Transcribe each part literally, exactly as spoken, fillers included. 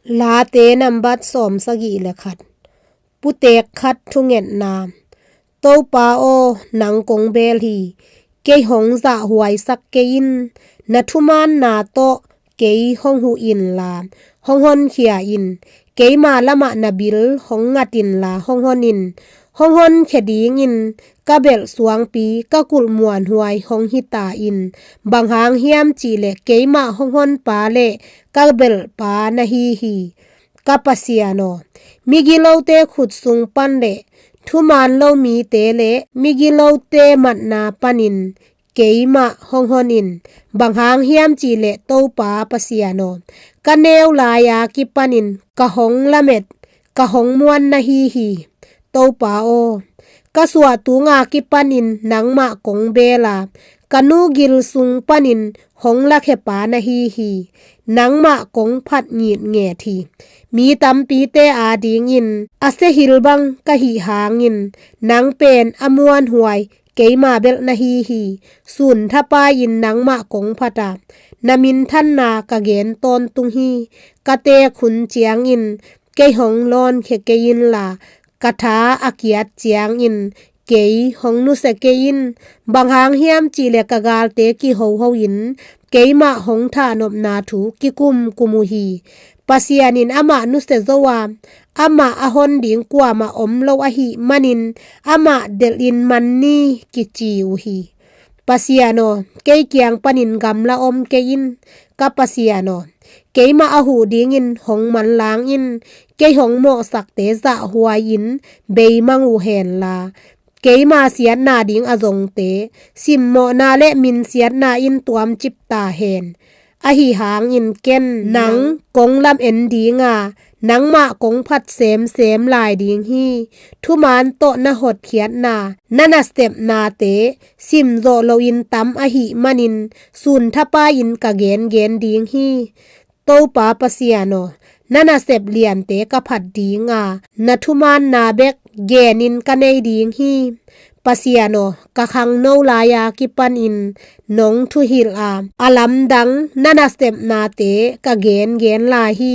Late nambat sawmsagih le khat. Putek khat thungetna. Topa aw, nang kong beel hi. Kei hong zahhuaisak kei in. Na thumaanna tawh kei hong huh inla, hong honkhia in. Keima lamah na bil hong ngat inla, hong hon in. Hong honkhia dingin ka belh suangpi, ka kulh muanhuai hong hi ta in. Bang hang hiam cihleh keimah hong honpa le ka belhpa na hi hi. Ka Pasian aw, migilote khut sung pan le thumaan lo mite le migilote matna panin keimah hong hon in. Bang hang hiam cihleh Topa Pasian aw, ka neu lai-a kipanin ka hong lamet, ka hong muan na hi hi. Topa aw, ka suah tunga kipanin nangmah kong beel a, ka nu gil sung panin hong lakhia pa na hi hi. Nangmah kong phat ngitnget hi. Mi tampite adingin a siahil bang ka hih hangin, nang pen a muanhuai keima belh na hi hi. Sun thapai-in nangmah kong phat a, na minthanna ka gen tawntung hi. Ka teek hun ciangin kei hong lawnkhia kei inla, ka tha a kiat ciangin kei hong nusia kei in. Bang hang hiam cihleh ka galte kihoho in keimah hong thahnopna thu kikumkum uh hi. Pasian in amah nusia zo a, amah a hon ding kuamah om lo ahih manin amah delhin man ni kici uh hi. Pasian aw, kei kiang panin gamla om kei in. Ka Pasian aw, keimah a huh dingin hong manlang in. Kei hong mawhsakte zahhuai-in beimang uh henla, keima siatna ding a zongte simmawhna le minsiatna in tuamcip ta hen. Ahi hangin ken nang kong lamen ding a, nangmah kong phat semsem lai ding hi. Thumaan tawh na hotkhiatna, na nasepnate simzawh loin tam ahih manin sun thapai-in ka gengen ding hi. Topa Pasian aw, na nasep liante ka phat ding a, na thumaanna bek genin ka nei ding hi. Pasian aw, ka khangno lai-a kipanin nong thuhilh a, a lamdang na nasepnate ka gengen lai hi.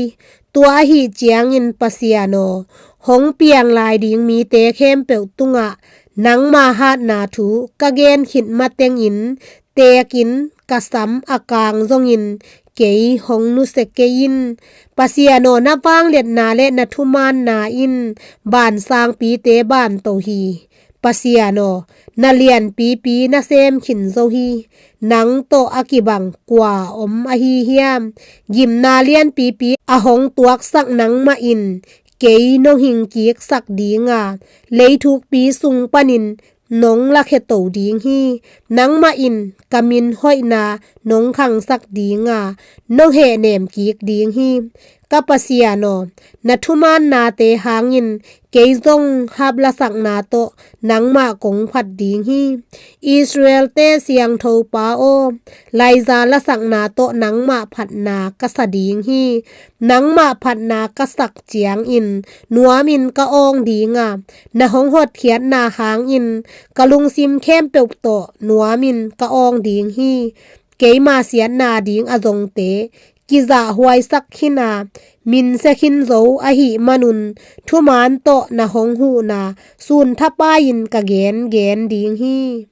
Tua ahih ciangin Pasian aw, hong piang lai ding mite khempeuh tungah nangma hatna thu ka gen khit matengin teekin ka sam a kang zongin kei hong nusia kei in. Pasian aw, na vangliatna le na thumaanna in bansangpite banto hi. Pasian aw, na lianpipi na sem khin zo hi. Nang tawh a kibang kua om ahi hiam? Gimna lianpipi a hong tuaksak nangmah in kei nong hingkiksak ding a, leithukpi sung panin nong lakhia to ding hi. Nangmah in ka min hoihna nong khangsak ding a, nong hehnem kik ding hi. Ka Pasian aw, na thumaannate hangin kei zong haplasakna tawh nangmah kong phat ding hi. Israel-te Siangthopa aw, laiza lasakna tawh nangmah phatna ka sa ding hi. Nangmah phatna ka sak ciangin nuamin ka awng ding a, na hong hotkhiatna hangin ka lungsim khempeuh tawh nuamin ka awng ding hi. Keima siatna ding a zongte kizahhuaisak khin a, minsia khin zo ahih manun thumaan tawh na hong huhna sun thapai-in ka gengen ding hi.